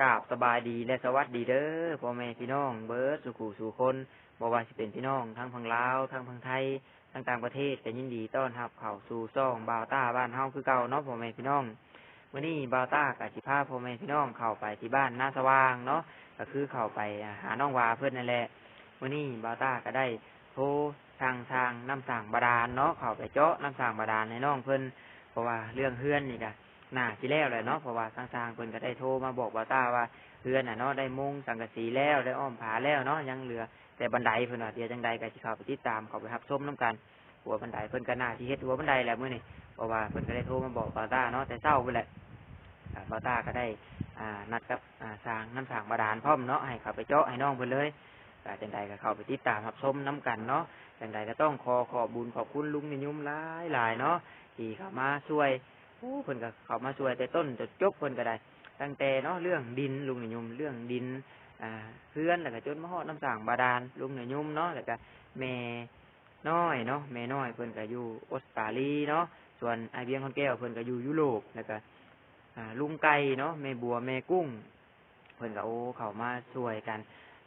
ກາບສະບາຍດີ ແລະ ສະຫວັດດີເດີ ພໍ່ແມ່ພີ່ນ້ອງເບິດສູ່ຄູ່ສູ່ຄົນ, ບໍ່ວ່າຊິເປັນພີ່ນ້ອງທັງຝັ່ງລາວ, ທັງຝັ່ງໄທ, ທັງຕ່າງປະເທດ ກໍຍິນດີຕ້ອນຮັບເຂົ້າສູ່ຊ່ອງບ່າວຕ້າບ້ານເຮົາຄືເກົ່າເນາະ ພໍ່ແມ່ພີ່ນ້ອງ. ມື້ນີ້ບ່າວຕ້າກໍຊິພາພໍ່ແມ່ພີ່ນ້ອງເຂົ້າໄປທີ່ບ້ານນາສະຫວ່າງເນາະ, ກໍຄືເຂົ້າໄປຫານ້ອງຫວາເພິ່ນນັ້ນແຫຼະ. ມື້ນີ້ບ່າວຕ້າກໍໄດ້ໂທສັ່ງຊ່າງນ້ຳສ້າງບາດານເນາະ, ເຂົ້າໄປເຈາະນ້ຳສ້າງບາດານໃຫ້ນ້ອງເພິ່ນ, ເພາະວ່າເລື່ອງເຮືອນນີ້ກໍໜ້າຊິແລ້ວແຫຼະເນາະ, ເພາະວ່າທາງຊ່າງເພິ່ນກໍໄດ້ໂທມາບອກບ່າວຕ້າວ່າ ເຮືອນນະເນາະ ໄດ້ມຸງສັງກະສີແລ້ວ, ໄດ້ອ້ອມຝາແລ້ວເນາະ, ຍັງເຫຼືອແຕ່ບັນໄດເພິ່ນວ່າ. ດຽວຈັ່ງໃດກໍຊິເຂົ້າໄປຕິດຕາມ ເຂົ້າໄປຮັບຊົມນຳກັນ. ຫົວບັນໄດເພິ່ນກໍໜ້າຊິເຮັດຫົວບັນໄດແຫຼະມື້ນີ້, ເພາະວ່າເພິ່ນກໍໄດ້ໂທມາບອກບ່າວຕ້າເນາະ ແຕ່ເຊົ້າພຸ້ນແຫຼະ. ອ່າ ບ່າວຕ້າກໍໄດ້ ອ່າ ນັດກັບ ອ່າ ຊ່າງນ້ຳສ້າງບາດານພ້ອມເນາະ ໃຫ້ເຂົ້າໄປເຈາະໃຫ້ນ້ອງເພິ່ນເລີຍ. ກໍຈັ່ງໃດກໍເຂົ້າໄປຕິດຕາມຮັບຊົມນຳກັນເນາະ. ຈັ່ງໃດກໍຕ້ອງຂໍຂອບບຸນຂອບຄຸນລຸງນິຍົມຫຼາຍໆເນາະ ທີ່ເຂົ້າມາຊ່ວຍ. ໂອ້ ເພິ່ນກໍເຂົ້າມາຊ່ວຍແຕ່ຕົ້ນຈົນຈົບ ເພິ່ນກໍໄດ້ ຕັ້ງແຕ່ເນາະ ເລື່ອງດິນ ລຸງນິຍົມ ເລື່ອງດິນ ອ່າ ເຮືອນ ແລ້ວກໍຈົນມາຮອດນ້ຳສ້າງບາດານ ລຸງນິຍົມເນາະ, ແລ້ວກໍແມ່ນ້ອຍເນາະ, ແມ່ນ້ອຍເພິ່ນກໍຢູ່ອົດສະຕາລີເນາະ, ສ່ວນອ້າຍວຽງ ຄອນແກ້ວ ເພິ່ນກໍຢູ່ຢູໂຣບ, ແລ້ວກໍ ອ່າ ລຸງໄກ່ເນາະ, ແມ່ບົວ ແມ່ກຸ້ງ ເພິ່ນກໍ ໂອ້ ເຂົ້າມາຊ່ວຍກັນ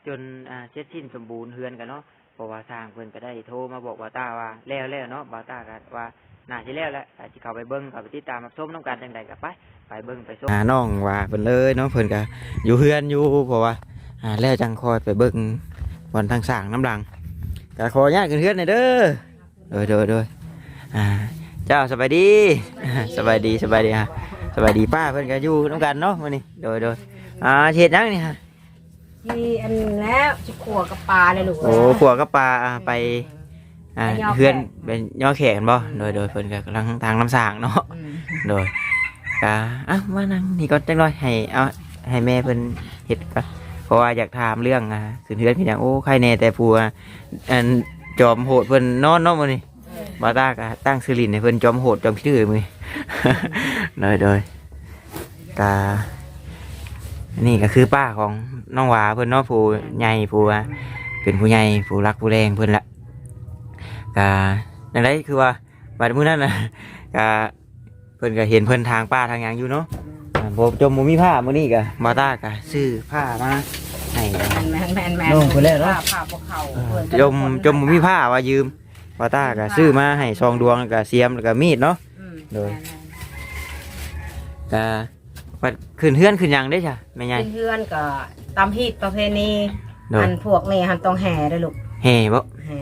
ຈົນ ອ່າ ເສັດສິ້ນສົມບູນເຮືອນກັນເນາະ, ເພາະວ່າຊ່າງເພິ່ນກໍໄດ້ໂທມາບອກບ່າວຕ້າວ່າແລ້ວແລ້ວເນາະ, ບ່າວຕ້າກໍວ່າໜ້າຊິແລ້ວແຫຼະ, ກໍຊິເຂົ້າໄປເບິ່ງ ເຂົ້າໄປຕິດຕາມຮັບຊົມນຳກັນ. ຈັ່ງໃດກໍໄປ ໄປເບິ່ງໄປຊົມ ອ່າ ນ້ອງຫວາເພິ່ນເລີຍເນາະ, ເພິ່ນກໍຢູ່ເຮືອນຢູ່, ເພາະວ່າ ອ່າ ແລ້ວຈັ່ງຄ່ອຍໄປເບິ່ງບ່ອນທາງສ້າງນຳຫຼັງ. ກໍຂໍອະນຸຍາດຂຶ້ນເຮືອນແດ່ເດີ. ໂດຍ ໂດຍ ໂດຍ ອ່າ ເຈົ້າ ສະບາຍດີ ສະບາຍດີ ສະບາຍດີ ອ່າ ສະບາຍດີ. ປ້າເພິ່ນກໍຢູ່ນຳກັນເນາະມື້ນີ້. ໂດຍ ໂດຍ ອ່າ ເຮັດຫຍັງນີ້ຮະ? ຊິອັນແລ້ວ ຊິຂົ້ວກັບປາແຫຼະລູກ. ໂອ້ ຂົ້ວກັບປາ ອ່າ ໄປ ອ່າ ໄປຍໍແຂກ ເຮືອນ ໄປຍໍແຂກຫັ້ນບໍ່? ອືມ ໂດຍ ໂດຍ ເພິ່ນກໍກຳລັງທາງນ້ຳສ້າງເນາະ. ອືມ ໂດຍ ກະ ອ່ະ ມານັ່ງນີ້ກ່ອນຈັກໜ້ອຍ ໃຫ້ ເອົາ ໃຫ້ແມ່ເພິ່ນເຮັດກ່ອນ, ເພາະວ່າຢາກຖາມເລື່ອງ ອ່າ ຂຶ້ນເຮືອນຂຶ້ນຫຍັງ. ໂອ້ ໃຄແນ່ແຕ່ຜູ້ ອັນ ຈອມໂຫດເພິ່ນນອນເນາະມື້ນີ້. ອືມ ບ່າວຕ້າກໍຕັ້ງຊື່ຫຼິ້ນໃຫ້ເພິ່ນ ຈອມໂຫດ ຈອມຂີ້ດື້ ມື້ນີ້. ໂດຍ ໂດຍ ກະ ອັນນີ້ກໍຄືປ້າຂອງນ້ອງຫວາເພິ່ນເນາະ, ຜູ້ໃຫຍ່ ຜູ້ວ່າເປັນຜູ້ໃຫຍ່ ຜູ້ຫຼັກຜູ້ແຫຼ່ງເພິ່ນລະ. ກະຈັ່ງໃດ ຄືວ່າບາດມື້ນັ້ນນະ ກະ ເພິ່ນກໍເຫັນເພິ່ນຖາງປ່າຖາງຫຍັງຢູ່ເນາະ. ອືມ ອ່າ ບໍ່ ຈົມບໍ່ມີຜ້າ ມື້ນີ້ກໍບ່າວຕ້າກໍຊື້ຜ້າມາໃຫ້ ແມ່ນໆໆໆ ນ້ອງເພິ່ນແລ້ວເນາະ. ຜ້າ ຜ້າບໍ່ເຂົ້າ ເອີ ເພິ່ນ ຈົມ ຈົມບໍ່ມີຜ້າວ່າຢືມ, ບ່າວຕ້າກໍຊື້ມາໃຫ້ສອງດວງ ແລ້ວກໍສຽມ ແລ້ວກໍມີດເນາະ. ອືມ ໂດຍ ແມ່ນໆ ກໍ ບັດຂຶ້ນເຮືອນຂຶ້ນຫຍັງເດ້ຊະ ແມ່ໃຫຍ່? ຂຶ້ນເຮືອນກໍຕາມຮີດປະເພນີ. ໂດຍ ອັນພວກນີ້ຫັ້ນຕ້ອງແຫ່ເດ້ລູກ. ແຫ່ບໍ່? ແຫ່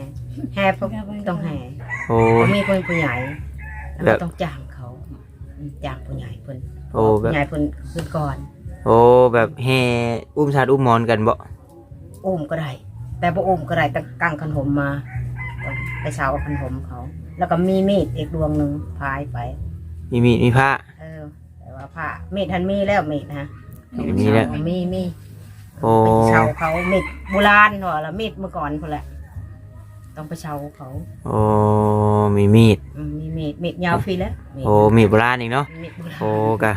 ແຫ່ພວກ ຕ້ອງແຫ່. ໂອ້ ຕ້ອງມີຜູ້ ຜູ້ໃຫຍ່ ແລ້ວກໍ ແບບ ຕ້ອງຈ້າງເຂົາ. ອືມ ຈ້າງຜູ້ໃຫຍ່ເພິ່ນ. ໂອ້ ແບບ ຜູ້ໃຫຍ່ເພິ່ນຂຶ້ນກ່ອນ. ໂອ້ ແບບແຫ່ອຸ້ມສັດອຸ້ມໝອນກັນບໍ່? ອຸ້ມກໍໄດ້ ແຕ່ບໍ່ອຸ້ມກໍໄດ້, ຕັ້ງ ກາງຄັນຫົມມາ ໄປເຊົ່າເອົາຄັນຫົມເຂົາ, ແລ້ວກໍມີມີດອີກດວງໜຶ່ງພາຍໄປ. ມີມີດມີພ້າ. ເອີ ແຕ່ວ່າພ້າ ມີດຫັ້ນມີແລ້ວ ມີດນະ ມີແລ້ວ ມີ ມີ. ໂອ້ ໄປເຊົ່າເຂົາ ມີດໂບລານ ເຂົາວ່າລະ ມີດເມື່ອກ່ອນພຸ້ນແຫຼະ ຕ້ອງໄປເຊົ່າເຂົາ. ໂອ້ ມີມີດ. ອືມ ມີມີດ ມີດຍາວພີ້ແຫຼະ. ໂອ້ ມີດໂບລານອີກເນາະ. ມີດໂບລານ. ໂອ້ ກະ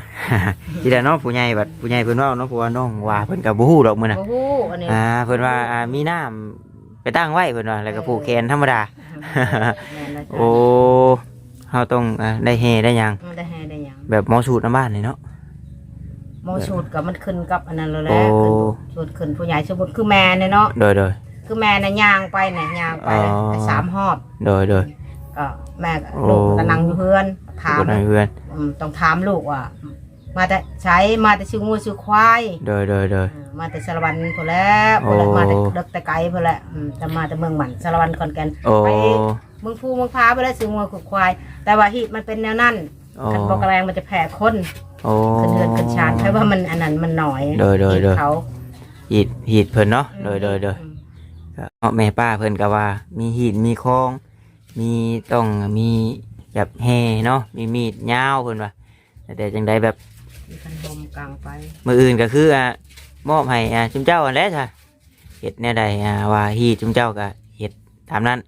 ທີ່ແຫຼະເນາະ ຜູ້ໃຫຍ່ ບັດຜູ້ໃຫຍ່ເພິ່ນເວົ້າເນາະ, ເພາະວ່ານ້ອງຫວາເພິ່ນກໍບໍ່ຮູ້ດອກມື້ນະ. ບໍ່ຮູ້ອັນນີ້. ອ່າ ເພິ່ນວ່າ ອ່າ ມີນ້ຳ ໄປຕັ້ງໄວ້ເພິ່ນວ່າ ແລ້ວກໍ ເອີ ຜູກແຂນທຳມະດາ. ແມ່ນແລ້ວ. ໂອ້ ເຮົາຕ້ອງ ອ່າ ໄດ້ແຫ່ໄດ້ຫຍັງ. ເອີ ໄດ້ແຫ່ໄດ້ຫຍັງ ແບບໝໍສູດນຳບ້ານນີ້ເນາະ. ໝໍສູດກໍມັນຂຶ້ນກັບອັນນັ້ນແລ້ວແຫຼະ. ໂອ້ ຂຶ້ນ ສູດຂຶ້ນຜູ້ໃຫຍ່ ສົມມຸດຄືແມ່ນີ້ເນາະ. ໂດຍໆ ຄືແມ່ນະ ຍ່າງໄປນະ ຍ່າງໄປ ອໍ ໄປສາມຮອບ. ໂດຍໆ ກໍແມ່ກໍ ໂອ້ ລູກກໍນັ່ງຢູ່ເຮືອນ ຖາມ ກໍນັ່ງຢູ່ເຮືອນ. ອືມ ຕ້ອງຖາມລູກວ່າ ມາແຕ່ໃສ? ມາແຕ່ຊື້ງົວຊື້ຄວາຍ. ໂດຍໆໆ ເອີ ມາແຕ່ສາລະວັນພຸ້ນແຫຼະ ໂອ້ ພຸ້ນແຫຼະ ມາແຕ່ເລິກແຕ່ໄກພຸ້ນແຫຼະ. ອືມ ແຕ່ມາແຕ່ເມືອງໝັ້ນ ສາລະວັນ ຂອນແກ່ນ. ໂອ້ ໄປເມືອງພູເມືອງຜາພຸ້ນແຫຼະ ຊື້ງົວຊື້ຄວາຍ. ແຕ່ວ່າຮີດມັນເປັນແນວນັ້ນ. ອໍ ຄັນບໍ່ກະແລງມັນຈະແຜ່ຄົນ. ໂອ້ ຂຶ້ນເຮືອນຂຶ້ນຊານ ແຕ່ວ່າມັນອັນນັ້ນມັນໜ້ອຍ. ໂດຍໆໆ ຮີດເຂົາ ຮີດ ຮີດເພິ່ນເນາະ. ອືມ ໂດຍໆໆ ອືມ ເນາະ ແມ່ປ້າເພິ່ນກໍວ່າມີຮີດມີຄອງ ມີ ຕ້ອງມີແບບແຫ່ເນາະ ມີມີດຍາວເພິ່ນວ່າ. ແຕ່ຈັ່ງໃດແບບ ມີຄັນຫົມກາງໄປ ມື້ອື່ນກໍຄື ອ່າ ມອບໃຫ້ ອ່າ ຊຸມເຈົ້າຫັ້ນແຫຼະຊະ ເຮັດແນວໃດ ອ່າ ວ່າຮີດຊຸມເຈົ້າກໍເຮັດຕາມນັ້ນ.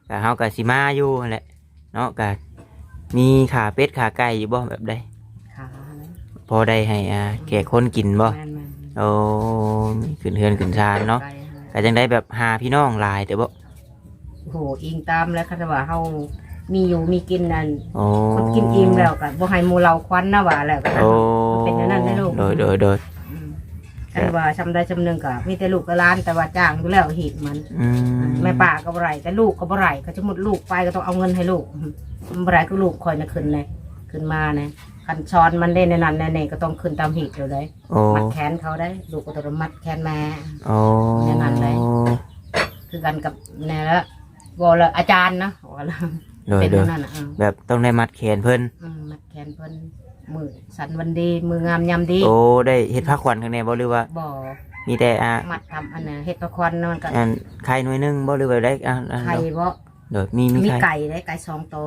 ກໍເຮົາກໍຊິມາຢູ່ຫັ້ນແຫຼະເນາະ, ກໍມີຂາເປັດຂາໄກ່ຢູ່ບໍ່ ແບບໃດ? ຂາ ພໍໄດ້ໃຫ້ ອ່າ ອືມ ແຂກຄົນກິນບໍ່? ແມ່ນໆ ໂອ້ ຂຶ້ນເຮືອນຂຶ້ນຊານເນາະ. ໄກ່ຫັ້ນແຫຼະ. ກໍຈັ່ງໃດແບບຫາພີ່ນ້ອງຫຼາຍແຕ່ບໍ່? ໂອ້ໂຫ ອີງຕາມແລ້ວ ຄັນວ່າເຮົາມີຢູ່ມີກິນນັ້ນ ໂອ້ ຄົນກິນອີ່ມແລ້ວກໍບໍ່ໃຫ້ໝູ່ເຫຼົ່າຄວັນນະວ່າແລ້ວ. ໂອ້ ມັນເປັນແນວນັ້ນເດ້ລູກ. ໂດຍໆໆ ອືມ ອັນວ່າຊ່ຳໃດຊ່ຳໜຶ່ງກໍມີແຕ່ລູກກັບຫຼານ ແຕ່ວ່າຈ້າງຢູ່ແລ້ວຮີດມັນ ອືມ ແມ່ປ້າກໍບໍ່ໄດ້ ແຕ່ລູກກໍບໍ່ໄດ້ ກໍສົມມຸດລູກໄປກໍຕ້ອງເອົາເງິນໃຫ້ລູກ ມັນບໍ່ໄດ້ຄືລູກຂ້ອຍນະ ຂຶ້ນເລີຍ ຂຶ້ນມານະ ຄັນສອນມັນເດ້ແນວນັ້ນແນວນີ້ ກໍຕ້ອງຂຶ້ນຕາມຮີດເລີຍເດ້ ໂອ້ ມັດແຂນເຂົາເດ້ ລູກກໍຕ້ອງໄດ້ມັດແຂນແມ່ ໂອ້ ແນວນັ້ນເດ້ ຄືກັນກັບແນວລະ ເວົ້າລະອາຈານນະ ເວົ້າລະ ໂດຍ ເປັນແນວນັ້ນນະ ເອີ ແບບຕ້ອງໄດ້ມັດແຂນເພິ່ນ ອືມ ມັດແຂນເພິ່ນ ມື້ສັນວັນດີ ມື້ງາມຍາມດີ ໂອ້ ໄດ້ເຮັດພາຂວັນຂ້າງໃນບໍ່ ຫຼືວ່າ ບໍ່ ມີແຕ່ ອ່າ ມັດທຳອັນນະ ເຮັດພາຂວັນນະ ມັນກໍ ອັນໄຂ່ໜ່ວຍໜຶ່ງບໍ່ ຫຼືວ່າໄດ້ ອ່າ ອັນ ໄຂ່ບໍ່ ໂດຍ ມີ ມີ ມີໄຂ່ ໄກ່ເດ້ ໄກ່ສອງໂຕ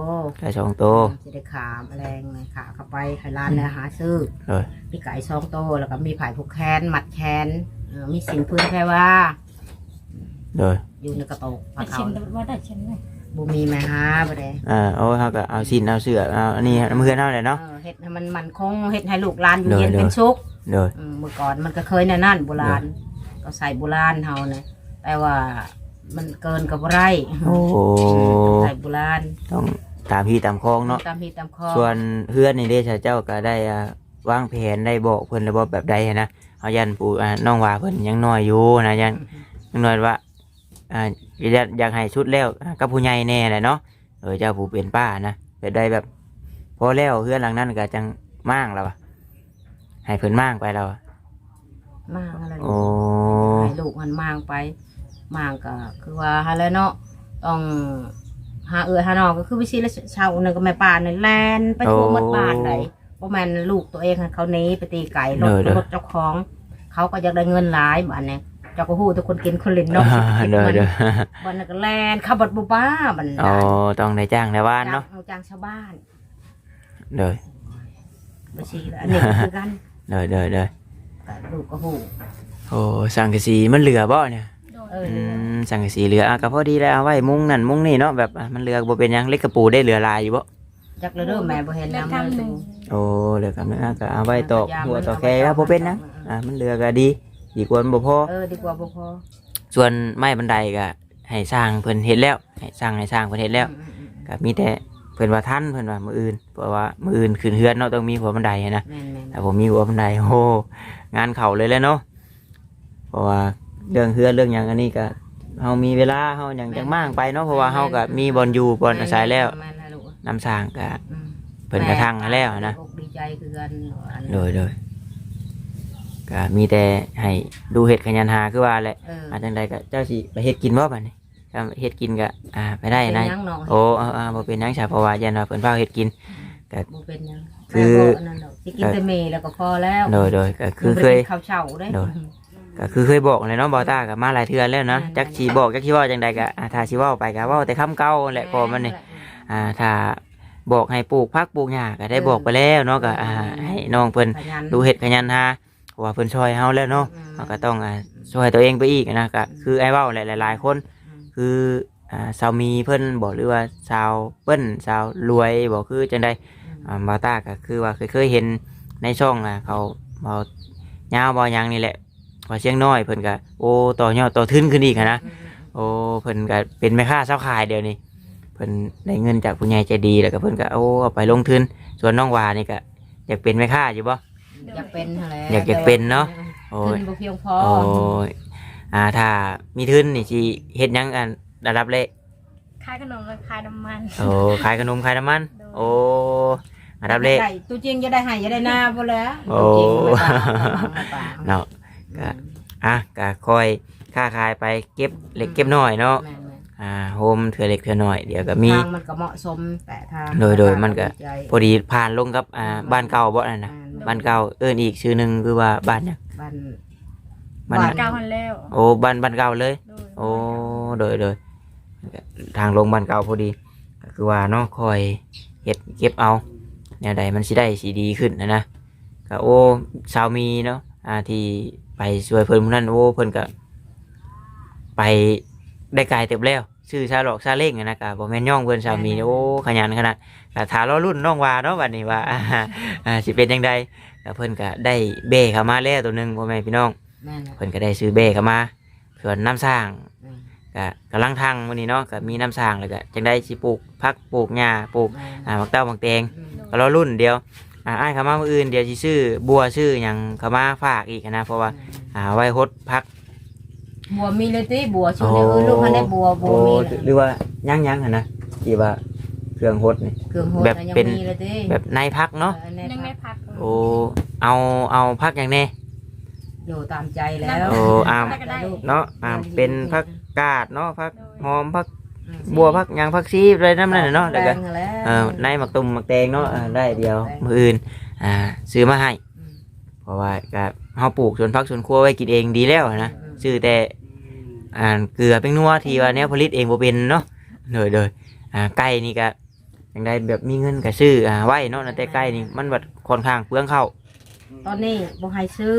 ໄກ່ສອງໂຕ ອືມ ຊິໄດ້ຂ້າມາແລງ ຂ້າເຂົ້າໄປໃຫ້ຫຼານ ອືມ ແລ້ວຫາຊື້ ໂດຍ ມີໄກ່ສອງໂຕ ແລ້ວກໍມີຜ້າຜູກແຂນ ມັດແຂນ ເອີ ມີສິ້ນຜືນແພວາ ໂດຍ ຢູ່ໃນກະໂຕກຜ້າຂາວ ບໍ່ມີແມ່ຫາບໍ່ໄດ້ ເອີ ໂອ້ ເຮົາກໍເອົາສິ້ນເອົາເສື້ອເອົາອັນນີ້ນຳເຮືອນເຮົາແຫຼະເນາະ ເອີ ເຮັດໃຫ້ມັນໝັ້ນຄົງ ເຮັດໃຫ້ລູກຫຼານຢູ່ ໂດຍ ເຢັນ ໂດຍ ເປັນສຸກ ໂດຍ ອືມ ເມື່ອກ່ອນມັນກໍເຄີຍແນວນັ້ນ ໂບລານ ໂດຍ ກໍໃຊ້ໂບລານເຮົານະ ແຕ່ວ່າມັນເກີນກໍບໍ່ໄດ້ ໂອ້ ອືມ ໃຊ້ໂບລານ ຕ້ອງຕາມຮີດຕາມຄອງເນາະ ຕາມຮີດຕາມຄອງ ສ່ວນເຮືອນນີ້ເດ້ ເຈົ້າກໍໄດ້ ອ່າ ວາງແຜນ ໄດ້ບອກເພິ່ນແລ້ວບໍ່ ແບບໃດຫັ້ນນະ ເຮົາຢ້ານຜູ້ ອ່າ ນ້ອງວ່າເພິ່ນຍັງນ້ອຍຢູ່ນະ ຢ້ານ ອືມ ຍັງນ້ອຍວ່າ ອ່າ ຢ້ານ ຢາກໃຫ້ສຸດແລ້ວ ອ່າ ກັບຜູ້ໃຫຍ່ແດ່ແຫຼະເນາະ ໂດຍ ເຈົ້າຜູ້ເປັນປ້ານະ ແບບໃດແບບ ພໍແລ້ວເຮືອນຫຼັງນັ້ນກໍຈັ່ງມ້າງລະວະ ໃຫ້ເພິ່ນມ້າງໄປລະວະ ມ້າງຫັ້ນແຫຼະ ໂອ້ ໃຫ້ລູກຫັ້ນມ້າງໄປ ມ້າງກໍຄືວ່າຫັ້ນແຫຼະເນາະ ຕ້ອງຫາເອື້ອຍຫານ້ອງ ກໍຄືໄປຊີ້ລະເຊົ້ານັ້ນກໍແມ່ປ້ານີ້ແລ່ນໄປ ໂອ້ ທົ່ວໝົດບ້ານໃດ ບໍ່ແມ່ນລູກຕົວເອງຫັ້ນ ເຂົາໜີໄປຕີໄກ່ ໂດຍ ລົດເຈົ້າຂອງ ເຂົາກໍຢາກໄດ້ເງິນຫຼາຍ ບາດນີ້ ເຈົ້າກໍຮູ້ແຕ່ຄົນກິນຄົນຫຼິ້ນເນາະ ອ່າ ເສດຖະກິດ ໂດຍ ມັນ ໂດຍ ບ່ອນນັ້ນກໍແລ່ນ ເຂົາບັດບໍ່ບ້າ ບັດນີ້ ອໍ ຕ້ອງໄດ້ຈ້າງຊາວບ້ານເນາະ ຈ້າງ ຈ້າງຊາວບ້ານ ໂດຍ ບໍ່ຊີ້ລະ ອັນນີ້ກໍຄືກັນ ໂດຍ ໂດຍ ໂດຍ ກໍລູກກໍຮູ້ ໂອ້ ສັງກະສີມັນເຫຼືອບໍ່ນີ້ ໂດຍ ເອີ ອືມ ສັງກະສີເຫຼືອ ອ່າ ກໍພໍດີແລ້ວ ເອົາໄວ້ມຸງນັ້ນມຸງນີ້ເນາະ ແບບ ອ່າ ມັນເຫຼືອກໍບໍ່ເປັນຫຍັງ ເຫຼັກກະປູເດ້ເຫຼືອຫຼາຍຢູ່ບໍ່ ຈັກລະເດີ ແມ່ບໍ່ເຫັນນຳເລີຍ ໂອ້ ເຫຼືອຄຳໜຶ່ງ ອ່າ ກໍເອົາໄວ້ຕອກຫົວຕອກແຄ ບໍ່ເປັນຫຍັງ ອ່າ ມັນເຫຼືອກໍດີ ດີກວ່າມັນບໍ່ພໍ ເອີ ດີກວ່າບໍ່ພໍ ສ່ວນໄມ້ບັນໄດກໍໃຫ້ຊ່າງເພິ່ນເຮັດແລ້ວ ໃຫ້ຊ່າງ ໃຫ້ຊ່າງເພິ່ນເຮັດແລ້ວ ອືມ ອືມ ອືມ ກໍມີແຕ່ເພິ່ນວ່າທັນ ເພິ່ນວ່າມື້ອື່ນ ເພາະວ່າມື້ອື່ນຂຶ້ນເຮືອນເນາະ ຕ້ອງມີຫົວບັນໄດຫັ້ນນະ ແມ່ນໆ ຖ້າບໍ່ມີຫົວບັນໄດ ໂອ້ ງານເຂົ້າເລີຍແຫຼະເນາະ ເພາະວ່າເລື່ອງເຮືອນເລື່ອງຫຍັງອັນນີ້ກໍ ເຮົາມີເວລາເຮົາຫຍັງ ແມ່ນ ຈັ່ງມ້າງໄປເນາະ ເພາະວ່າເຮົາກໍມີບ່ອນຢູ່ບ່ອນອາໄສແລ້ວ ແມ່ນໆ ແມ່ນແຫຼະລູກ ນ້ຳສ້າງກໍ ອືມ ເພິ່ນກໍທັງໃຫ້ແລ້ວນະ ດີອົກດີໃຈຄືກັນ ໂດຍ ໂດຍ ກໍມີແຕ່ໃຫ້ດູເຮັດຂະຫຍັນຫາຄືວ່າແຫຼະ ເອີ ອ່າ ຈັ່ງໃດກໍເຈົ້າຊິໄປເຮັດກິນບໍ່ບັດນີ້ ຖ້າເຮັດກິນກໍ ອ່າ ໄປໄດ້ນະ ບໍ່ເປັນຫຍັງເນາະ ໂອ້ ເອີໆ ບໍ່ເປັນຫຍັງຊະ ເພາະວ່າຢ້ານວ່າເພິ່ນຟ້າວເຮັດກິນ ກໍບໍ່ເປັນຫຍັງ ຄື ແຕ່ບໍ່ອັນນັ້ນດອກ ຊິກິນແຕ່ໝີ່ແລ້ວກໍພໍແລ້ວ ໂດຍໆ ກໍຄືເຄີຍ ໄປກິນເຂົ້າເຊົ້າເດ້ ໂດຍ ກໍຄືເຄີຍບອກແຫຼະເນາະ ບ່າວຕ້າກໍມາຫຼາຍເທື່ອແລ້ວນະ ແມ່ນໆ ຈັກຊິບອກ ຈັກຊິເວົ້າຈັ່ງໃດກໍ ອ່າ ຖ້າຊິເວົ້າໄປກໍເວົ້າແຕ່ຄຳເກົ່າແຫຼະ ແມ່ນ ກໍມັນນີ້ ແຫຼະ ອ່າ ຖ້າບອກໃຫ້ປູກຜັກປູກຫຍ້າກໍໄດ້ ແມ່ນ ບອກໄປແລ້ວເນາະ ກໍ ອ່າ ແມ່ນ ໃຫ້ນ້ອງເພິ່ນ ຂະຫຍັນ ດູເຮັດຂະຫຍັນຫາ ເພາະວ່າເພິ່ນຊ່ອຍເຮົາແລ້ວເນາະ ແມ່ນໆ ເຮົາກໍຕ້ອງ ອ່າ ຊ່ອຍຕົວເອງໄປອີກນະ ກໍ ອືມ ຄືອ້າຍເວົ້າແຫຼະ ຫຼາຍໆຄົນ ອືມ ຄື ອ່າ ສາວມີເພິ່ນບໍ ຫຼືວ່າສາວເປີ້ນ ສາວລວຍບໍ ຄືຈັ່ງໃດ ອືມ ອ່າ ບ່າວຕ້າກໍຄືວ່າເຄີຍ ເຄີຍເຫັນໃນຊ່ອງ ອ່າ ເຂົາເວົ້າຍາວເວົ້າຫຍັງນີ້ແຫຼະ ວ່າຊຽງນ້ອຍເພິ່ນກໍ ໂອ້ ຕໍ່ຍອດຕໍ່ທຶນຂຶ້ນອີກຫັ້ນນະ ອືມ ໂອ້ ເພິ່ນກໍເປັນແມ່ຄ້າຊາວຂາຍດຽວນີ້ ເພິ່ນໄດ້ເງິນຈາກຜູ້ໃຫຍ່ໃຈດີ ແລ້ວກໍເພິ່ນກໍ ໂອ້ ເອົາໄປລົງທຶນ ສ່ວນນ້ອງຫວານີ້ກໍຢາກເປັນແມ່ຄ້າຢູ່ບໍ່? ຢາກເປັນຫັ້ນແຫຼະ ຢາກ ຢາກເປັນເນາະ ແຕ່ວ່າ ໂອ້ຍ ທຶນບໍ່ພຽງພໍ ໂອ້ຍ ອ່າ ຖ້າມີທຶນນີ້ຊິເຮັດຫຍັງ ອັນ ອັນດັບແລກ? ຂາຍຂະໜົມ ແລະ ຂາຍນ້ຳມັນ ໂອ້ ຂາຍຂະໜົມຂາຍນ້ຳມັນ ໂດຍ ໂອ້ ອັນດັບແລກ ໄດ້ ຕົວຈິງຈະໄດ້ໄຮ່ຈະໄດ້ນາພຸ້ນແຫຼະ ໂອ້ ຕົວຈິງ ເນາະ ອືມ ກໍ ອ່ະ ກໍຄ່ອຍຄ້າຂາຍໄປ ເກັບເລັກ ອືມ ເກັບນ້ອຍເນາະ ແມ່ນໆ ອ່າ ໂຮມເທື່ອເລັກເທື່ອນ້ອຍ ດຽວກໍມີ ທາງມັນກໍເໝາະສົມ ແປະທາງ ໂດຍໆ ມັນກໍ ດີໃຈ ພໍດີຜ່ານລົງກັບ ອ່າ ອືມ ບ້ານເກົ່າບໍ່ນັ້ນນະ ແມ່ນໆ ບ້ານເກົ່າ ເອີ້ນອີກຊື່ໜຶ່ງຄືວ່າບ້ານຫຍັງ? ບ້ານ ບ້ານ ບ້ານເກົ່າຫັ້ນແລ້ວ ໂອ້ ບ້ານ ບ້ານເກົ່າເລີຍ ໂດຍ ໂອ້ ໂດຍໆ ທາງລົງບ້ານເກົ່າພໍດີ ກໍຄືວ່າເນາະ ຄ່ອຍເຮັດເກັບເອົາ ແນວໃດມັນຊິໄດ້ຊິດີຂຶ້ນຫັ້ນນະ ກໍ ໂອ້ ສາວມີເນາະ ອ່າ ທີ່ໄປຊ່ວຍເພິ່ນຜູ້ນັ້ນ ໂອ້ ເພິ່ນກໍໄປໄດ້ໄກເຕີບແລ້ວ ຊື້ຊາຫຼອກຊາເລ້ງຫັ້ນນະ ກໍບໍ່ແມ່ນຍ້ອງເພິ່ນ ສາມີ ແມ່ນໆ ໂອ້ ຂະຫຍັນຂະໜາດ ກໍຖ້າລໍລຸ້ນນ້ອງຫວາເນາະ ບັດນີ້ວ່າ ອ່າ ຊິເປັນຈັ່ງໃດ ກໍເພິ່ນກໍໄດ້ແບ້ເຂົ້າມາແລ້ວໂຕໜຶ່ງ ພໍ່ແມ່ພີ່ນ້ອງ ແມ່ນແຫຼະ ເພິ່ນກໍໄດ້ຊື້ແບ້ເຂົ້າມາ ສ່ວນນ້ຳສ້າງ ແມ່ນ ກໍກຳລັງທັງມື້ນີ້ເນາະ ກໍມີນ້ຳສ້າງ ແລ້ວກໍຈັ່ງໃດຊິປູກຜັກປູກຫຍ້າ ປູກ ແມ່ນ ອ່າ ໝາກເຕົ້າໝາກແຕງ ອືມ ກໍລໍລຸ້ນ ດຽວ ອ່າ ອ້າຍເຂົ້າມາມື້ອື່ນ ດຽວຊິຊື້ບົວຊື້ຫຍັງເຂົ້າມາຝາກອີກນະ ເພາະວ່າ ອືມ ອ່າ ໄວ້ຫົດຜັກ. ບົວມີເລີຍຕິ? ບົວຊຸມນີ້ ໂອ້ ເອີ ລູກຫັ້ນໄດ້ບົວ ບົວມີ ໂອ້ ແລ້ວ ຫຼືວ່າຍັງໆຫັ້ນນະ ທີ່ວ່າເຄື່ອງຫົດນີ້ ເຄື່ອງຫົດ ແບບ ນະ ຍັງ ເປັນ ມີເລີຍຕິ? ແບບໃນຜັກເນາະ? ເອີ ໃນ ຍັງໃນ ຜັກ ຜັກ ໂອ້ ເອົາ ເອົາຜັກຫຍັງແດ່? ໂດ ຕາມໃຈແລ້ວ ໂອ້ ອາ ແລ້ວກໍໄດ້ ເນາະ ອາ ເປັນຜັກກາດເນາະ ຜັກ ໂດຍ ຫອມ ຜັກ ອືມ ບົວ ຜັກຫຍັງ ຜັກຊີໄດ້ນຳນັ້ນແຫຼະເນາະ ແລ້ວກໍ ແຕງຫັ້ນແຫຼະ ເອີ ໃນໝາກຕຸ່ມໝາກແຕງເນາະ ເອີ ເອີ ໄດ້ ດຽວ ແຕງ ມື້ອື່ນ ອ່າ ຊື້ມາໃຫ້ ອືມ ເພາະວ່າກໍເຮົາປູກສວນຜັກສວນຄົວໄວ້ກິນເອງດີແລ້ວນະ ອືມ ຊື້ແຕ່ ອ່າ ເກືອແປ້ງນົວທີ່ວ່າແນວຜະລິດເອງບໍ່ເປັນເນາະ ໂດຍ ໂດຍ ອ່າ ໄກ່ນີ້ກໍ ຈັ່ງໃດແບບມີເງິນກໍຊື້ ອ່າ ໄວ້ເນາະ ແຕ່ໄກ່ນີ້ມັນບັດຂ້ອນຂ້າງເປືອງເຂົ້າ ຕອນນີ້ບໍ່ໃຫ້ຊື້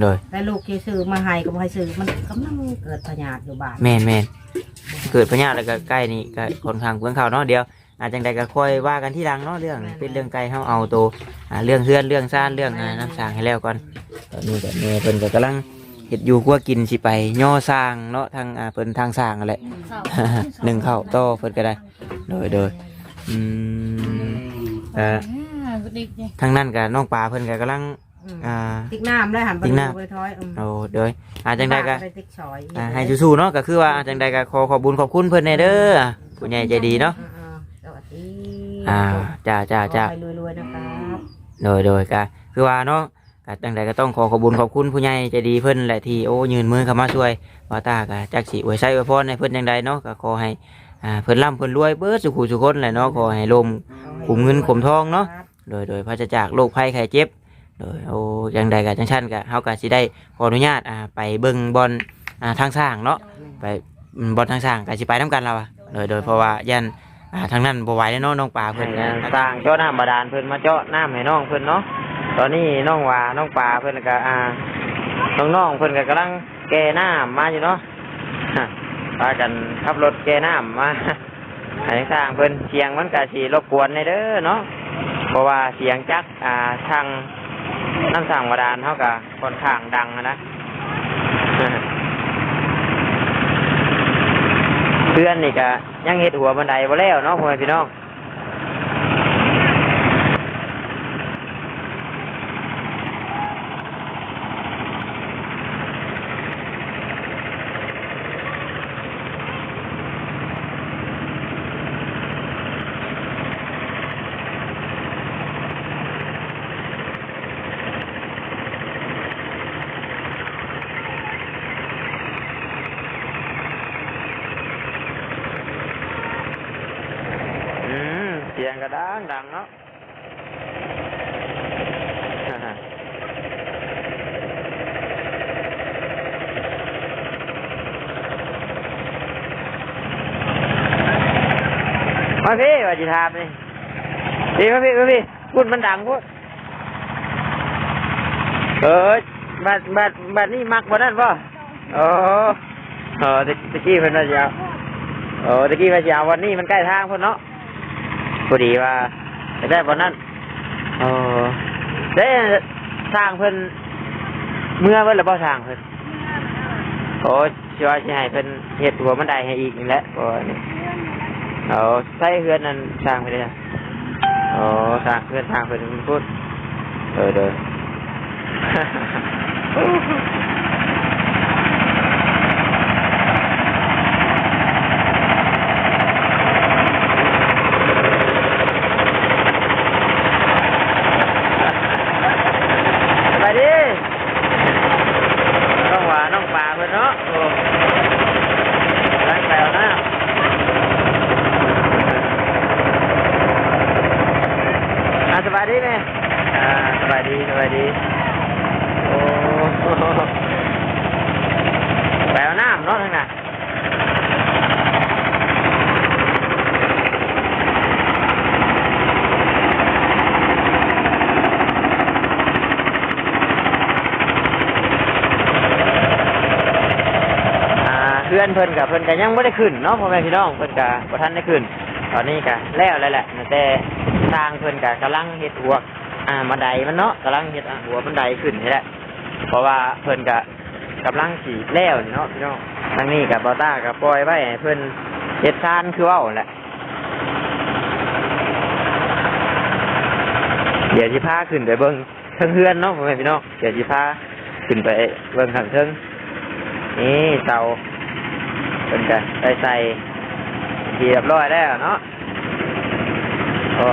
ໂດຍ ແຕ່ລູກຊິຊື້ມາໃຫ້ກໍບໍ່ໃຫ້ຊື້ ມັນກຳລັງເກີດພະຍາດຢູ່ບ້ານ ແມ່ນໆ ເກີດພະຍາດແລ້ວກໍໄກ່ນີ້ກໍຂ້ອນຂ້າງເປືອງເຂົ້າເນາະ ດຽວ ອ່າ ຈັ່ງໃດກໍຄ່ອຍວ່າກັນທີຫຼັງເນາະ ເລື່ອງ ແມ່ນໆ ເປັດເລື່ອງໄກ່ ເຮົາເອົາໂຕ ອ່າ ເລື່ອງເຮືອນເລື່ອງຊານ ເລື່ອງ ແມ່ນໆ ອ່າ ນ້ຳສ້າງໃຫ້ແລ້ວກ່ອນ ຕອນນີ້ກໍແມ່ເພິ່ນກໍກຳລັງເຮັດຢູ່ຄົວກິນ ຊິໄປຍໍສ້າງເນາະ ທາງ ອ່າ ເພິ່ນທາງສ້າງຫັ້ນແຫຼະ ໜຶ້ງເຂົ້າຕໍ່ເພິ່ນກໍໄດ້ ໂດຍ ໂດຍ ອືມ ອ່າ ອ່າ ທາງນັ້ນກໍນ້ອງປາເພິ່ນກໍກຳລັງ ອືມ ອ່າ ຕິກນ້ຳແລ້ວຫັ້ນ ຕິກນ້ຳ ບໍ່ໄດ້ຖອຍ ອືມ ໂອ້ ໂດຍ ອ່າ ຈັ່ງໃດກໍ ອ່າ ໃຫ້ສູ້ໆເນາະ ກໍຄືວ່າ ອ່າ ຈັ່ງໃດກໍຂໍຂອບບຸນຂອບຄຸນເພິ່ນແດ່ເດີ ອືມ ຜູ້ໃຫຍ່ໃຈດີເນາະ ອ່າ ອ່າ ສະຫວັດດີ ອ່າ ຈ້າ ຈ້າ ຈ້າ ຂໍໃຫ້ລວຍໆນະຄັບ ໂດຍ ໂດຍ ກໍຄືວ່າເນາະ ກໍຈັ່ງໃດກໍຕ້ອງຂໍຂອບບຸນຂອບຄຸນຜູ້ໃຫຍ່ໃຈດີເພິ່ນແຫຼະ ທີ່ ໂອ້ ຍື່ນມືເຂົ້າມາຊ່ວຍ ບ່າວຕ້າກໍຈັກຊິອວຍໄຊອວຍພອນໃຫ້ເພິ່ນຈັ່ງໃດເນາະ ກໍຂໍໃຫ້ ອ່າ ເພິ່ນລ່ຳເພິ່ນລວຍເບິດສູ່ຜູ້ສູ່ຄົນແຫຼະເນາະ ຂໍໃຫ້ຮົ່ມກຸມເງິນກຸມທອງເນາະ ໂດຍ ໂດຍ ປາສະຈາກໂລກໄພໄຂ້ເຈັບ ໂດຍ ໂອ້ ຈັ່ງໃດກໍຈັ່ງຊັ້ນກໍ ເຮົາກໍຊິໄດ້ຂໍອະນຸຍາດ ອ່າ ໄປເບິ່ງບ່ອນ ອ່າ ທາງສ້າງເນາະ ໄປ ອືມ ບ່ອນທາງສ້າງກໍຊິໄປນຳກັນລາວວ່າ ໂດຍ ໂດຍ ເພາະວ່າຢ້ານ ອ່າ ທາງນັ້ນບໍ່ໄຫວແລ້ວເນາະ ນ້ອງປາເພິ່ນ ໃຫ້ ອ່າ ສ້າງເຈາະນ້ຳບາດານເພິ່ນມາເຈາະນ້ຳໃຫ້ນ້ອງເພິ່ນເນາະ ຕອນນີ້ນ້ອງຫວາ ນ້ອງປາເພິ່ນກໍ ອ່າ ນ້ອງໆເພິ່ນກໍກຳລັງແກ່ນ້ຳມາຢູ່ເນາະ ພາກັນຂັບລົດແກ່ນ້ຳມາ ໃຫ້ທາງຊ່າງເພິ່ນ ສຽງມັນກະຊິລົບກວນແດ່ເດີເນາະ ເພາະວ່າສຽງຈັກ ອ່າ ທາງນ້ຳສ້າງບາດານເຮົາກະຂ້ອນຂ້າງດັງຫັ້ນນະ ເຮືອນນີ້ກະຍັງເຮັດຫົວບັນໄດບໍ່ແລ້ວເນາະ ພໍ່ແມ່ພີ່ນ້ອງ. ອືມ ສຽງກະດັງໆເນາະ. ມາພີ້ ວ່າຊິຖາມນີ້ ພີ້ ມາພີ້ ມາພີ້ ພຸ້ນມັນດັງພຸ້ນ. ເອີ ບາດ ບາດ ບາດນີ້ມັກບ່ອນນັ້ນບໍ່? ໂອ້ ເອີ ຕະ ຕະກີ້ເພິ່ນວ່າຊິເອົາ ໂອ້ ຕະກີ້ວ່າຊິເອົາບ່ອນນີ້ ມັນໃກ້ທາງພຸ້ນເນາະ ພໍດີວ່າຢາກໄດ້ບ່ອນນັ້ນ. ໂອ້ ເດ້ ຊ່າງເພິ່ນເມືອເບິດແລ້ວບໍ່ ຊ່າງເພິ່ນ? ໂອ້ ຊິວ່າຊິໃຫ້ເພິ່ນເຮັດຫົວບັນໄດໃຫ້ອີກນີ້ແຫຼະ ເພາະວ່ານີ້ ເອົາໃຊ້ເຮືອນນັ້ນສ້າງໄປເດ້. ໂອ້ ສ້າງເຮືອນສ້າງເພິ່ນພຸ້ນ. ໂດຍ ໂດຍ. ສະບາຍດີ. ນ້ອງຫວາ ນ້ອງປາເພິ່ນເນາະ. ໂອ້ ກຳລັງໄປເອົານ້ຳ. ອ່າ ສະບາຍດີແມ່. ອ່າ ສະບາຍດີ ສະບາຍດີ. ໂອ້ ໄປເອົານ້ຳເນາະທາງນັ້ນ. ອ່າ ເຮືອນເພິ່ນກະ ເພິ່ນກະຍັງບໍ່ໄດ້ຂຶ້ນເນາະ ພໍ່ແມ່ພີ່ນ້ອງ ເພິ່ນກະບໍ່ທັນໄດ້ຂຶ້ນ. ຕອນນີ້ກະແລ້ວແລ້ວແຫຼະ ແຕ່ຊ່າງເພິ່ນກະກຳລັງເຮັດຫົວ ອ່າ ບັນໄດມັນເນາະ ກຳລັງເຮັດ ອ່າ ຫົວບັນໄດຂຶ້ນນີ້ແຫຼະ ເພາະວ່າເພິ່ນກະ ກຳລັງຊິແລ້ວນີ້ເນາະພີ່ນ້ອງ. ທາງນີ້ກະ ບ່າວຕ້າກະປ່ອຍໄວ້ໃຫ້ເພິ່ນເຮັດຊານຄືເວົ້າຫັ້ນແຫຼະ. ດຽວຊິພາຂຶ້ນໄປເບິ່ງເທິງເຮືອນເນາະ ພໍ່ແມ່ພີ່ນ້ອງ. ດຽວຊິພາຂຶ້ນໄປເບິ່ງຂ້າງເທິງ. ນີ້ເສົາເພິ່ນກະໄດ້ໃສ່ທີ່ຮຽບຮ້ອຍແລ້ວເນາະ. ໂອ້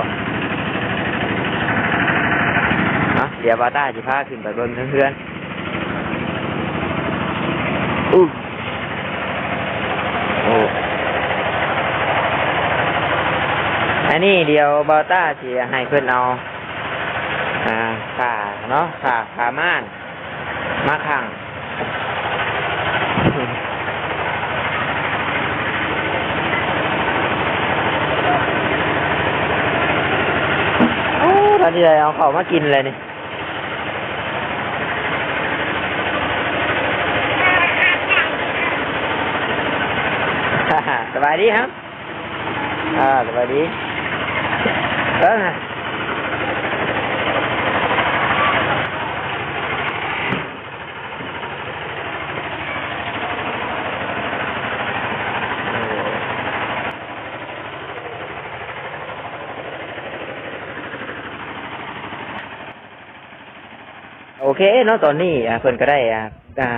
ເອົາ ດຽວບ່າວຕ້າຊິພາຂຶ້ນໄປເບິ່ງເທິງເຮືອນ. ອຸ້ ໂອ້ ອັນນີ້ດຽວບ່າວຕ້າຊິໃຫ້ເພິ່ນເອົາ ອ່າ ຜ້າເນາະ ຜ້າ ຜ້າມ່ານມາຂັງ. ໂອ້ ຕອນນີ້ໄດ້ເອົາເຂົ້າມາກິນແລ້ວນີ້. ສະບາຍດີຄັບ. ອ່າ ສະບາຍດີ. ເບິ່ງ ໂອເຄເນາະ ຕອນນີ້ ອ່າ ເພິ່ນກໍໄດ້ ອ່າ ອ່າ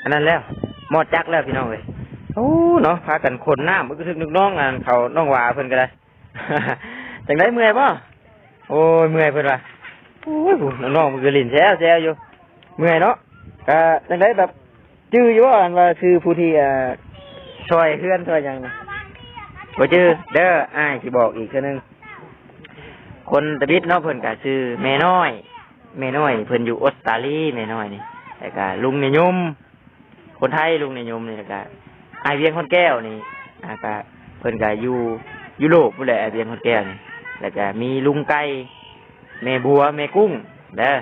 ອັນນັ້ນແລ້ວ ມອດຈັກແລ້ວພີ່ນ້ອງເອີຍ. ໂອ້ ເນາະ ພາກັນຂົນນ້ຳ ອຶກກະທຶກນຶກນ້ອງ ອັນເຂົານ້ອງຫວາເພິ່ນກໍໄດ້. ຈັ່ງໃດ ເມື່ອຍບໍ່? ໂອ້ຍ ເມື່ອຍເພິ່ນວ່າ. ໂອ້ຍ ຜູ້ນ້ອງໆ ເພິ່ນກໍຫຼິ້ນແຊວໆຢູ່. ເມື່ອຍເນາະ. ກະຈັ່ງໃດ ແບບ ຈື່ຢູ່ບໍ່ ອັນວ່າຊື່ຜູ້ທີ່ ເອີ ຊ່ອຍເຮືອນຊ່ອຍຫຍັງນະ? ບໍ່ຈື່ເດີ ອ້າຍຊິບອກອີກເທື່ອໜຶ່ງ. ຄົນຕະບິດເນາະ ເພິ່ນກະຊື່ແມ່ນ້ອຍ. ແມ່ນ້ອຍເພິ່ນຢູ່ອົດສະຕາລີ ແມ່ນ້ອຍນີ້. ແລ້ວກະລຸງນິຍົມ ຄົນໄທ ລຸງນິຍົມນີ້ ແລ້ວກະອ້າຍວຽງ ຄອນແກ້ວນີ້ ອ່າ ກະເພິ່ນກະຢູ່ຢູໂຣບພຸ້ນແຫຼະ ອ້າຍວຽງ ຄອນແກ້ວນີ້. ແລ້ວກະມີລຸງໄກ່ ແມ່ບົວ ແມ່ກຸ້ງເດີ.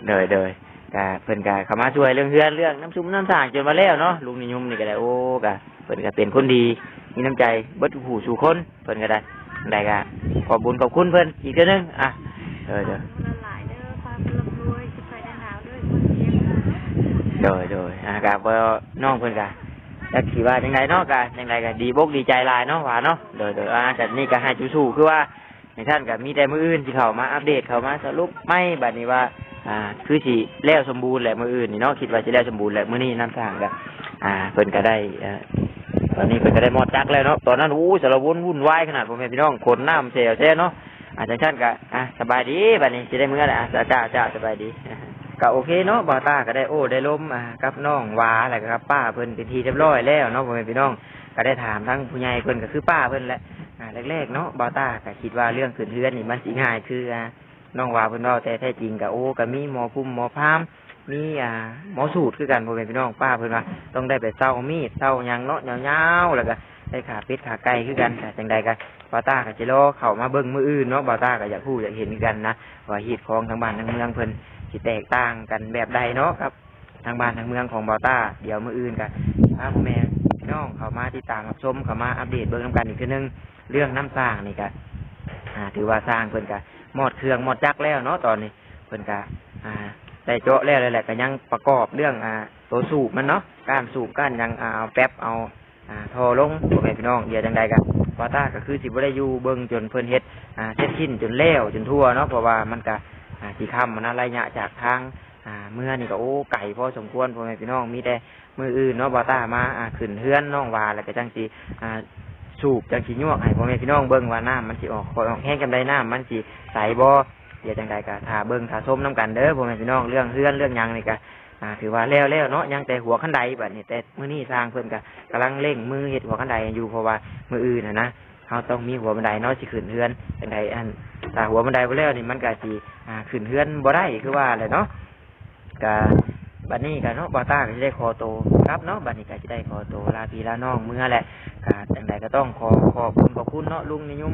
ໂດຍ ໂດຍ ກະເພິ່ນກະເຂົ້າມາຊ່ວຍເລື່ອງເຮືອນ ເລື່ອງນ້ຳຊຸມນ້ຳສ້າງ ຈົນວ່າແລ້ວເນາະ. ລຸງນິຍົມນີ້ກະໄດ້ ໂອ້ ກະເພິ່ນກະເປັນຄົນດີ ມີນ້ຳໃຈເບິດທຸກຜູ້ສູ່ຄົນ. ເພິ່ນກໍໄດ້ ໄດ້ກໍຂອບບຸນຂອບຄຸນເພິ່ນອີກເທື່ອໜຶ່ງ. ອ່ະ ເດີ ເດີ ຫຼາຍໆເດີ ພາເພິ່ນລ່ຳລວຍ ສຸກໄຂໄດ້ໜາວເດີ ຄົນເກັບ. ໂດຍ ໂດຍ ອ່າ ກໍບໍ່ ນ້ອງເພິ່ນກໍຈັກຊິວ່າຈັ່ງໃດເນາະ ກໍຈັ່ງໃດກໍດີອົກດີໃຈຫຼາຍເນາະ ຫວາເນາະ. ໂດຍ ໂດຍ ອ່າ ກໍນີ້ກໍໃຫ້ສູ້ໆ ຄືວ່າຈັ່ງຊັ້ນ ກໍມີແຕ່ມື້ອື່ນຊິເຂົ້າມາອັບເດດ ເຂົ້າມາສະຫຼຸບໃໝ່ ບັດນີ້ວ່າ ອ່າ ຄືຊິແລ້ວສົມບູນແຫຼະ ມື້ອື່ນນີ້ເນາະ ຄິດວ່າຊິແລ້ວສົມບູນແຫຼະ. ມື້ນີ້ນ້ຳສ້າງກໍ ອ່າ ເພິ່ນກໍໄດ້ ເອີ ຕອນນີ້ເພິ່ນກໍໄດ້ມອດຈັກແລ້ວເນາະ. ຕອນນັ້ນ ໂອ້ຍ ສາລະວົນວຸ້ນວາຍຂະໜາດ ພໍ່ແມ່ພີ່ນ້ອງ ຂົນນ້ຳແຊວແຊວເນາະ. ອ່າ ຈັ່ງຊັ້ນກໍ ອ່າ ສະບາຍດີ ບັດນີ້ຊິໄດ້ເມືອແລ້ວ. ອ່າ ເຈົ້າ ເຈົ້າ ສະບາຍດີ. ກໍໂອເຄເນາະ ບ່າວຕ້າກໍໄດ້ໂອ້ໄດ້ລົມ ອ່າ ກັບນ້ອງຫວາ ແລ້ວກໍກັບປ້າເພິ່ນເປັນທີ່ຮຽບຮ້ອຍແລ້ວເນາະ ພໍ່ແມ່ພີ່ນ້ອງ. ກໍໄດ້ຖາມທາງຜູ້ໃຫຍ່ເພິ່ນ ກໍຄືປ້າເພິ່ນແຫຼະ. ອ່າ ແລກໆເນາະ ບ່າວຕ້າກໍຄິດວ່າເລື່ອງຂຶ້ນເຮືອນນີ້ມັນຊິງ່າຍຄື ອ່າ ນ້ອງຫວາເພິ່ນເວົ້າ ແຕ່ແທ້ຈິງກໍ ໂອ້ ກໍມີໝໍພຸ້ມໝໍພາມ ມີ ອ່າ ໝໍສູດຄືກັນ ພໍ່ແມ່ພີ່ນ້ອງ. ປ້າເພິ່ນວ່າຕ້ອງໄດ້ໄປເຊົ່າມີດເຊົ່າຫຍັງເນາະ ຍາວໆ ແລ້ວກໍໄດ້ຂ້າເປັດຂ້າໄກ່ຄືກັນ. ກໍຈັ່ງໃດກໍບ່າວຕ້າກໍຊິລໍເຂົ້າມາເບິ່ງມື້ອື່ນເນາະ. ບ່າວຕ້າກໍຢາກຮູ້ຢາກເຫັນຄືກັນນະ ວ່າຮີດຄອງທາງບ້ານທາງເມືອງເພິ່ນຊິແຕກຕ່າງກັນແບບໃດເນາະ ກັບທາງບ້ານທາງເມືອງຂອງບ່າວຕ້າ. ດຽວມື້ອື່ນກໍພາພໍ່ແມ່ພີ່ນ້ອງເຂົ້າມາຕິດຕາມຮັບຊົມ ເຂົ້າມາອັບເດດເບິ່ງນຳກັນອີກເທື່ອໜຶ່ງ. ເລື່ອງນ້ຳສ້າງນີ້ກໍ ອ່າ ຖືວ່າຊ່າງເພິ່ນກໍມອດເຄື່ອງມອດຈັກແລ້ວເນາະ ຕອນນີ້. ເພິ່ນກະ ອ່າ ໄດ້ເຈາະແລ້ວແຫຼະ ກະຍັງປະກອບເລື່ອງ ອ່າ ໂຕສູບມັນເນາະ ກ້ານສູບກ້ານຫຍັງ ອ່າ ເອົາແປັບເອົາ ອ່າ ທໍ່ລົງ ພໍ່ແມ່ພີ່ນ້ອງ. ດຽວຈັ່ງໃດກະບ່າວຕ້າກະຄືຊິບໍ່ໄດ້ຢູ່ເບິ່ງຈົນເພິ່ນເຮັດ ອ່າ ເສັດສິ້ນຈົນແລ້ວຈົນທົ່ວເນາະ ເພາະວ່າມັນກະ ອ່າ ຊິຄ່ຳຫັ້ນນະ ໄລຍະຈາກທາງ ອ່າ ເມືອນີ້ກະ ໂອ້ ໄກພໍສົມຄວນ ພໍ່ແມ່ພີ່ນ້ອງ. ມີແຕ່ມື້ອື່ນເນາະ ບ່າວຕ້າມາ ອ່າ ຂຶ້ນເຮືອນນ້ອງຫວາ ແລ້ວກະຈັ່ງຊິ ອ່າ ສູບ ຈັ່ງຊິຍວກໃຫ້ພໍ່ແມ່ພີ່ນ້ອງເບິ່ງວ່ານ້ຳມັນຊິອອກຄ່ອຍອອກແຮງສ່ຳໃດ ນ້ຳມັນຊິໃສບໍ່. ດຽວຈັ່ງໃດກໍຖ້າເບິ່ງຖ້າຊົມນຳກັນເດີພໍ່ແມ່ພີ່ນ້ອງ. ເລື່ອງເຮືອນເລື່ອງຫຍັງນີ້ກໍ ອ່າ ຖືວ່າແລ້ວແລ້ວເນາະ ຍັງແຕ່ຫົວຄັນໄດ. ບັດນີ້ແຕ່ມື້ນີ້ຊ່າງເພິ່ນກໍກຳລັງເລັ່ງມືເຮັດຫົວຄັນໄດຢູ່ ເພາະວ່າມື້ອື່ນຫັ້ນນະ ເຮົາຕ້ອງມີຫົວບັນໄດເນາະ ຊິຂຶ້ນເຮືອນ. ຈັ່ງໃດ ອັນ ຖ້າຫົວບັນໄດບໍ່ແລ້ວນີ້ ມັນກໍຊິ ອ່າ ຂຶ້ນເຮືອນບໍ່ໄດ້ ຄືວ່າແຫຼະເນາະ. ກະບັດນີ້ກະເນາະ ບ່າວຕ້າກໍຊິໄດ້ຂໍໂຕກັບເນາະ. ບັດນີ້ກໍຊິໄດ້ຂໍໂຕລາພີ່ລານ້ອງເມືອແຫຼະ. ກະຈັ່ງໃດກໍຕ້ອງຂໍຂອບຄຸນຂອບຄຸນເນາະ ລຸງນິຍົມ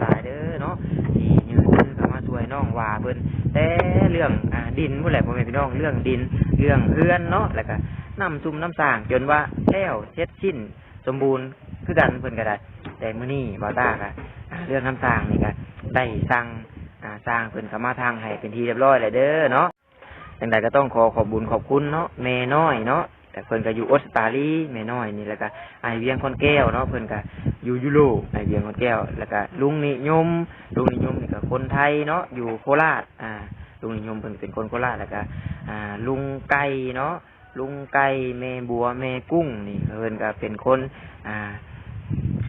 ຫຼາຍໆເດີເນາະ ທີ່ຍື່ນມືເຂົ້າມາຊ່ວຍນ້ອງຫວາເພິ່ນ ແຕ່ເລື່ອງ ອ່າ ດິນພຸ້ນແຫຼະ ພໍ່ແມ່ພີ່ນ້ອງ. ເລື່ອງດິນ ເລື່ອງເຮືອນເນາະ ແລ້ວກະນ້ຳຊຸມນ້ຳສ້າງ ຈົນວ່າແລ້ວເສັດສິ້ນສົມບູນຄືກັນເພິ່ນກໍໄດ້. ແຕ່ມື້ນີ້ບ່າວຕ້າກະ ອ່າ ເລື່ອງນ້ຳສ້າງນີ້ກະໄດ້ສັ່ງ ອ່າ ຊ່າງເພິ່ນເຂົ້າມາທາງໃຫ້ເປັນທີ່ຮຽບຮ້ອຍແລ້ວເດີເນາະ. ຈັ່ງໃດກໍຕ້ອງຂໍຂອບບຸນຂອບຄຸນເນາະ ແມ່ນ້ອຍເນາະ ແຕ່ເພິ່ນກໍຢູ່ອົດສະຕາລີ ແມ່ນ້ອຍນີ້ ແລ້ວກໍອ້າຍວຽງ ຄອນແກ້ວເນາະ ເພິ່ນກໍຢູ່ຢູໂຣບ ອ້າຍວຽງ ຄອນແກ້ວ ແລ້ວກໍລຸງນິຍົມ ລຸງນິຍົມນີ້ກໍຄົນໄທເນາະ ຢູ່ໂຄລາດ ອ່າ ລຸງນິຍົມເພິ່ນເປັນຄົນໂຄລາດ ແລ້ວກໍ ອ່າ ລຸງໄກ່ເນາະ ລຸງໄກ່ ແມ່ບົວ ແມ່ກຸ້ງນີ້ ເພິ່ນກໍເປັນຄົນ ອ່າ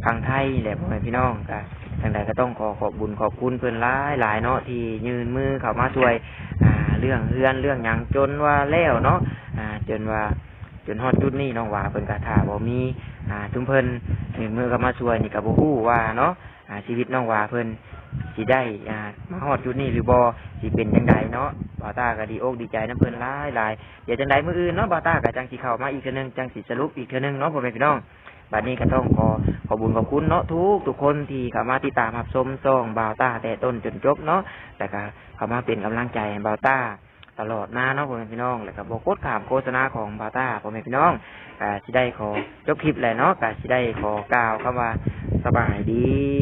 ຝັ່ງໄທນີ້ແຫຼະ ພໍ່ແມ່ພີ່ນ້ອງ ກໍຈັ່ງໃດກໍຕ້ອງຂໍຂອບບຸນຂອບຄຸນເພິ່ນຫຼາຍໆເນາະ ທີ່ຍື່ນມືເຂົ້າມາຊ່ວຍ ອ່າ ເລື່ອງເຮືອນເລື່ອງຫຍັງ ຈົນວ່າແລ້ວເນາະ ອ່າ ຈົນວ່າ ຈົນຮອດຈຸດນີ້ ນ້ອງຫວາເພິ່ນກໍຖ້າບໍ່ມີ ອ່າ ຊຸມເພິ່ນຍື່ນມືເຂົ້າມາຊ່ວຍນີ້ ກໍບໍ່ຮູ້ວ່າເນາະ ອ່າ ຊີວິດນ້ອງຫວາເພິ່ນຊິໄດ້ ອ່າ ມາຮອດຈຸດນີ້ຫຼືບໍ່ ຊິເປັນຈັ່ງໃດເນາະ ບ່າວຕ້າກໍດີອົກດີໃຈນຳເພິ່ນຫຼາຍໆ ດຽວຈັ່ງໃດມື້ອື່ນເນາະ ບ່າວຕ້າກໍຈັ່ງຊິເຂົ້າມາອີກເທື່ອໜຶ່ງ ຈັ່ງຊິສະຫຼຸບອີກເທື່ອໜຶ່ງເນາະ ພໍ່ແມ່ພີ່ນ້ອງ ບັດນີ້ກໍຕ້ອງຂໍຂອບບຸນຂອບຄຸນເນາະ ທຸກໆຄົນທີ່ເຂົ້າມາຕິດຕາມຮັບຊົມຊ່ອງບ່າວຕ້າແຕ່ຕົ້ນຈົນຈົບເນາະ ແລ້ວກໍເຂົ້າມາເປັນກຳລັງໃຈໃຫ້ບ່າວຕ້າຕະຫຼອດມາເນາະ ພໍ່ແມ່ພີ່ນ້ອງ ແລ້ວກໍບໍ່ກົດຂ້າມໂຄສະນາຂອງບ່າວຕ້າ ພໍ່ແມ່ພີ່ນ້ອງ ກໍຊິໄດ້ຂໍຈົບຄລິບແລ້ວເນາະ ກໍຊິໄດ້ຂໍກ່າວຄຳວ່າ ສະບາຍດີ.